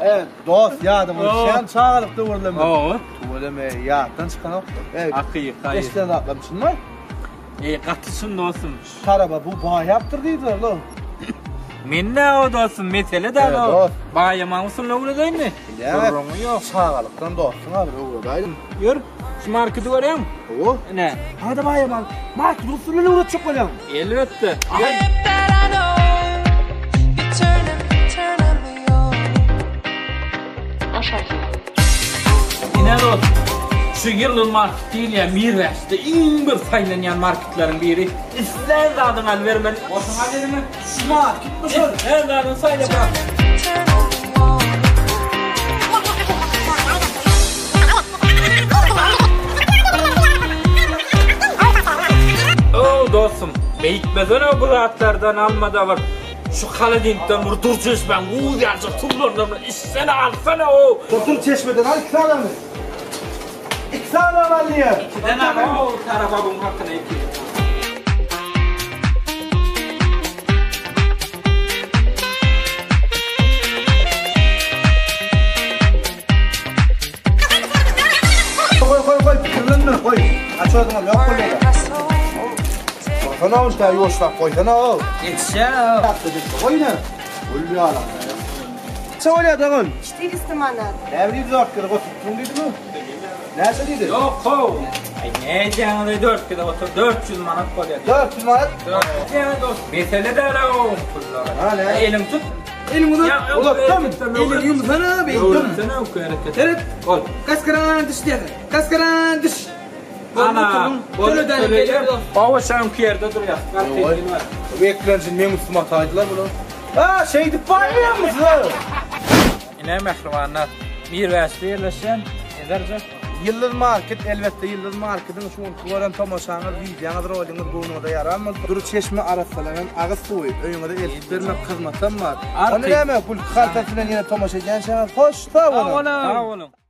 E, dost ýadyma düşýän çagalyk döwürlerimiz. Hawa. Tüweleme ýatdan çykanok. E, Hakyky. Eşiden zatlarym çynmy? E, gaty çyn dostum. Taraba bu baýapdyr diýdiler lo. Men nä o dostum, mesele däl o. Dost. Baýamagyň usulyny öwredeýinmi? Gürrüňi ýok. Çagalykdan dostuň abi öwredeýin. Ýör, şu marketi görýäňmi? Hawa. Ine. Hada baýaman. Market usulyny öwretjek bolýaň. Elbetde. Ine dost, şu ýyllyl market diýilýän Mirbäşde iň bir saýlanýan marketleriň biri. Islän zadyňy alybermeli. Goşuň al eliňe. Şu marketmi şol? Islän zadyňy saýla brat. Ow dostum, beýtmesene bu zatlardan almada bir şu holodilnikden bir dur çeşmäň buz ýalyjak suwlaryndan bir içsene alsana ow. Dur dur çeşmeden al iki sanany. Iki sany al diýýär. Ikiden al ow tarababyň hakyna iki. Goý goý goý pikirlenme goý. Aç özüňem ýok bolýar. Goýsana ol tä ýuwaşlap goýsana ol. Ýetişýär. Goý ine. Gül ýalam. Näçe bolýar dogan? 400 manat. Näme diýdi dört gezek oturtdyň diýdimi? Näçe diýdi? Ýok how. Aý nädýäňiz dört gezek otur 400 manat bolýar. 400 manat? 400 dost. Mesele däl o pullar. Ha näme? Eliň tut. Eliňi uzat. Uzatdym. Eliňi ýumsana beýtdim. Seret. Ol. Kaskaran düş diýýär. Kaskaran düş. Ana. Baba sen öňki ýerde durýar. Eklensin meň üstüme ataýdylar bular. Ha şeýdip barmaýarmy sizler? Ine mähribanlar. Mirbäşde ýerleşýän Ezerje. Ýyldyz Market elbetde Ýyldyz Marketiň şu günki gören tomaşaňyz, wideoňyz, roligiňiz göwnüňize ýaran bolsa, dury çeşme arassalanan agyz suwy öýüňize eltip bermek hyzmatam bar. Onda näme, gülki haltasy bilen ýene tomaşa edýänçäňiz hoş sag boluň. Sag boluň.